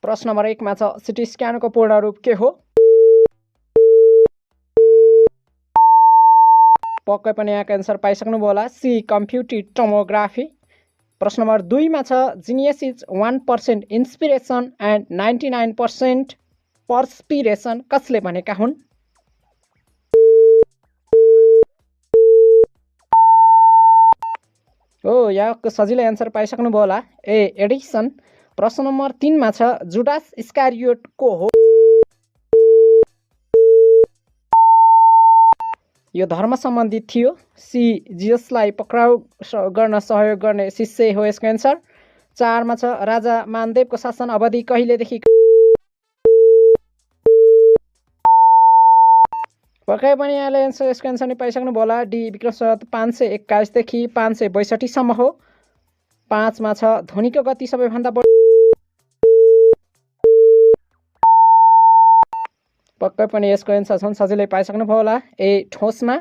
प्रश्न नम्बर 1 मा छ सिटी स्क्यानको पूर्ण रूप के हो? पक्कै पनि यहाँको एन्सर पाइसक्नुभयो होला, सी कम्प्युटेड टोमोग्राफी। प्रश्न नम्बर 2 मा छ जिनियस इज 1% इन्सपिरेसन एन्ड 99% पर्सपिरेसन कसले भनेका हुन्? हो, यहाँको सजिलै एन्सर पाइसक्नुभयो होला, ए एडिसन। प्रश्न नम्बर 3 मा छ जुडास इस्कारियोट को हो? यो धर्म सम्बन्धित थियो, सी जिससलाई पक्राउ गर्न सहयोग गर्ने शिष्य हो यसको एन्सर। 4 मा छ राजा मानदेवको शासन अवधि कहिलेदेखि? पक्कै पनि यहाँले यसको एन्सर नै पाइसक्नुभयो होला, डी विक्रम 521 देखि 562 सम्म हो। 5 मा छ ध्वनिको गति सबैभन्दा बढी? पक्कै पनि यसको एन्सर छन् सजिलै पाइसक्नुभयो होला, ए ठोसमा।